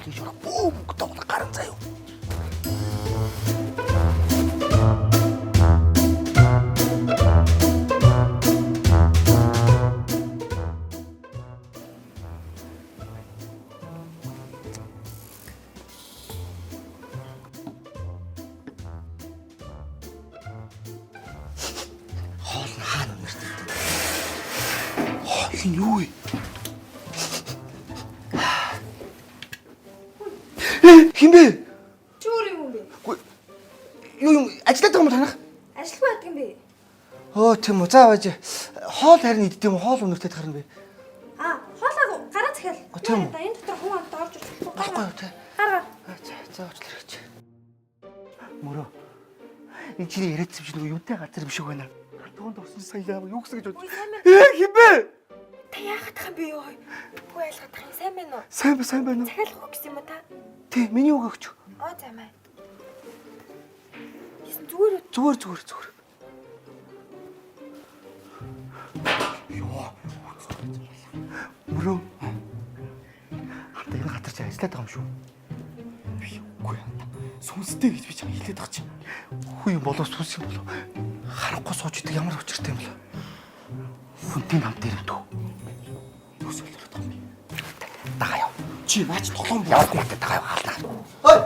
Тийш ороо бөө мөнгөтэй бол гарan заяа. Хоол нь хаана өнөртэй. Хоо энэ юу вэ? Э, Хин бэ? Чи өөр юм бэ? Үгүй юу юм ажиллаад байгаа юм танах? Ажилгүй байдаг юм бэ? Өө тийм үү. За бааж. Хоол харин иддэг юм хоол өнөртэй харна бэ. Аа, хоолоо гараа захиал. А, тийм үү? Энэ дотор хүн амт орж ирэх болохгүй. Болохгүй юу те. Гар гар. Аа, За за уучлаарай гэж. Мөрөө. Энэ чиний яриадсан чинь нөгөө юунтай газар юм шиг байна. Туунд орсон сая яа юу гэсэн гэж Ой, бодож. сайн байна. Э хин бэ? Та яагаад тах юм бэ ёо? Үгүй айлгаад тах юм. Сайн байна уу? Сайн ба сайн байна уу? Захиалах уу гэсэн юм уу та? Тий, миний үг өгч. Оо за маа. Ясан зүгээр үү? Зүгээр зүгээр зүгээр. Йоо. Мөрөө. Хамт энэ газар чи ажиллаад байгаа юм шүү. Би үгүй ханда. Сүнстэй гэж би чам хэлээд байгаа чи. Хүн юм болов сүнс юм болов. Харахгүй сууж идэг ямар учиртай юм бол. Хүнтийн хамт ирэмтүү. Юу солиороод байгаа юм бэ? Дагаа яв. Чи наач толгоон буу. Явах мөртөө дагаа яв хаална. Ой.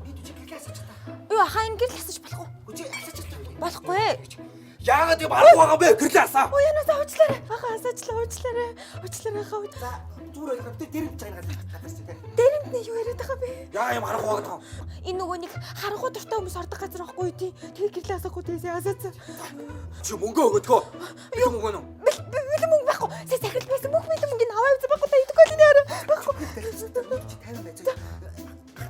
Би чи гэлээ асуучих та. Юу ахаа энэ гэрэл асууж болох уу? Үгүй асуучих та. Болохгүй. Яагаад юм аргагүй байгаа бэ? Гэрлээ асаа. Ой янаас уучлаарай. Ахаа асаачлаа уучлаарай. Уучлаарай ахаа. За зүгээр ойлгоо. Би дэрэмт чагна газар чи тэ. Дэрэнд нэ юу яриад байгаа бэ? Яа юм аргагүй байгаа юм. Энэ нөгөө нэг харанхуй дуртай хүмүүс ордог газар байхгүй юу тий? Тэгээ гэрлээ асаахгүй тийсээ асаацсан. Чи мөнгө өгөөдгөө. Бэлэн мөнгө нөө. Бэлэн мөнгө байхгүй. Сая захирал байсан бүх бэлэн мөнгөний аваа явсан байхгүй та идэхгүй л нээр байхгүй. Чи 50 байж.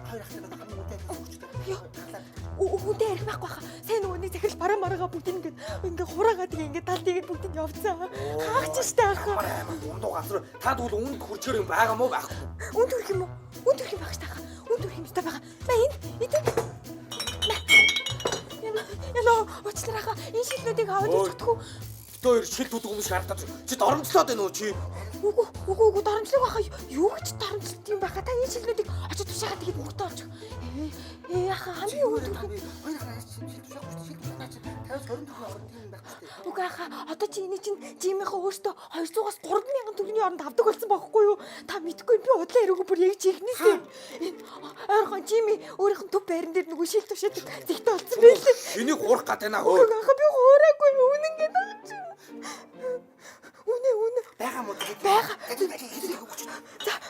Хоёр ахтай байна хамгийн үнэтэй өгч та. Хүнтэй ярих байхгүй хаа. Сайн нөгөө нэг захирал бараа маргаа бүгд ингээд ингээ хураагаа тэгээ ингээ тал тэгээд бүгд нь явцсан. Хаагч штэ ахаа. Дундуу газар та тэгвэл үнд хүрчээр юм байгаа мó байхгүй. Үн төрх юм уу? Үн төрх юм байх штэ ахаа. Үн төрх юм штэ байгаа. Мэ энэ эдэн. Мэ. Яна яна уучлаарай ахаа. Энэ шилнүүдийг аваад ирж чадахгүй. Битээ хоёр шил түдэг хүмүүс харагдаад чи доромжлоод байна уу чи? Үгүй үгүй үгүй доромжлог байхаа. Юу гэж доромжлт юм байхаа. Та энэ шилнүүдийг очиж тушаагаа тэгээд мөнгөтэй олчих. Ээ ээ ахаа хамгийн үн төрх юм. Хоёр ахтай шил тушаахгүй шил тушаа чи 50 20 төгрөг орно тийм байхгүй шүү дээ. Үгүй ахаа одоо чи эний чинь жимийнхээ өөртөө 200-аас 3000 төгрөгийн оронд авдаг болсон байхгүй юу? Та мэдгүй би удлаа яриаггүй бүр яг чихнээсээ. Энэ ойрхон жими өөрийнх нь төв байран дээр нөгөө шил тушаадаг зэгтээ болсон байлээ. Энийг хуурах гад байна Үгүй хөө. ахаа би хуураагүй үнэн гэдэг юм чинь. Үнэ үнэ. Байгаа мó Байгаа. За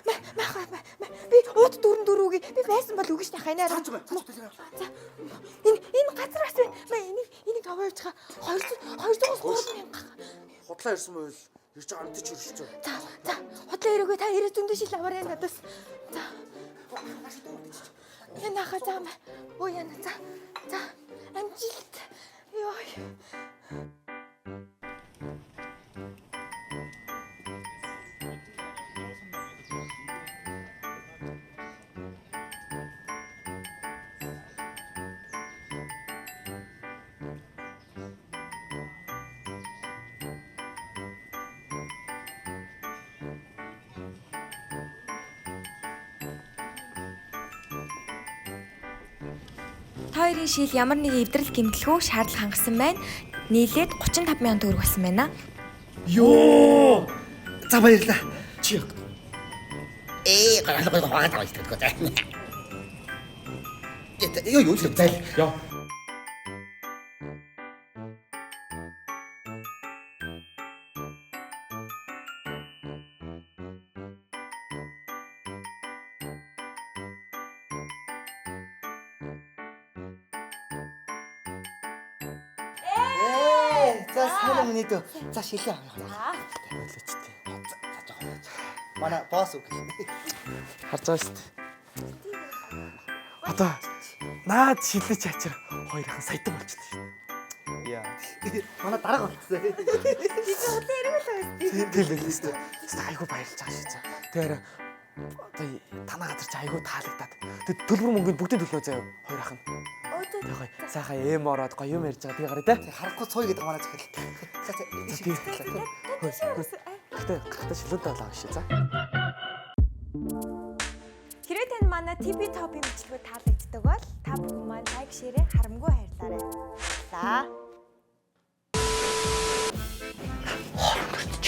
мэ мэ мэ мэ би ууд дөрөн дөрөвгүй би байсан бол өгнө шнэ хайнаар. За энэ энэ газар бас байна. Мэ энийг энийг аваа явчихаа. 200 200-аас 3000. Худлаа ирсэн байвал ирж байгаа амт чи ирж байгаа. За за худлаа ирээгүй та ирээ зөндөө шил аваарай надаас. За. Яна хаа за мэ. Өө яна за. За амжилт. Йой. Та хоёрын шил ямар нэгэн эвдрэл гэмтэлгүй шаардлага хангасан байна. Нийлээд 35 мянган төгрөг болсон байна. Йоо! За баярлалаа. Чи Ээ гал гал гал гал гал. Юу юу л зайл. яа. Ээ за сайн миний дөө. За шилээ авах. Байлаач тий. За жоохон. Манай босс үг. Харж байгаа шүү дээ. Одоо наад шилэж ачаар хоёр хан саятан болчихлоо шүү дээ. Яа. Манай дарга болчихсон. Би чи худлаа яриаг л байсан. Тийм тийм байлээ шүү дээ. Тэст айгүй баярлж байгаа шүү дээ. Тэгэхээр одоо танаа газар чи айгүй таалагдаад. Тэг төлбөр мөнгөнд бүгдийн төлнө заяа хоёр ах нь. Өө зөө. Тэг гоё. Сайхан эм ороод гоё юм ярьж байгаа. Тэгээ гараа те. Харахгүй цуй гэдэг манай захирал. За за. За тий. Гэтэ гахта шилэнтэй болоо гэж за. Хэрвээ Хэрвээ танд манай TB Top-ийн бичлэгүүд таалагддаг бол та бүхэн маань like, share харамгүй хайрлаарай. Баярлалаа. Хоол өнгөрч.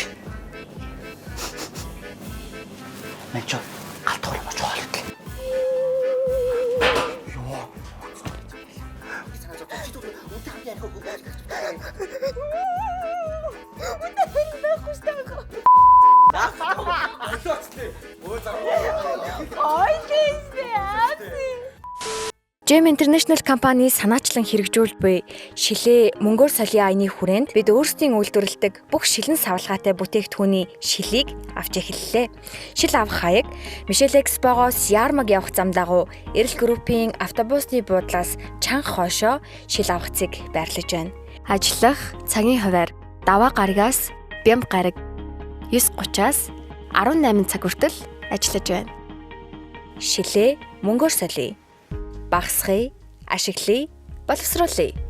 Мэн ч гал туурай моч хоол идлээ. Йоо. Gem International компани санаачлан хэрэгжүүл буй шилээ мөнгөөр солийн аяны хүрээнд бид өөрсдийн үйлдвэрлэдэг бүх шилэн савлгаатай бүтээгдэхүүний шилийг авч эхэллээ. Шил авах хаяг Мишель Экспогоос Ярмаг явах зам дагуу Эрэл группийн автобусны буудлаас чанга хойшоо шил авах цэг байрлаж байна. Ажиллах цагийн хуваар даваа гарагаас бямб гараг 9:30-аас 18 цаг хүртэл ажиллаж байна. Шилээ мөнгөөр солиё. Багасгая, ашиглая, боловсруулъя.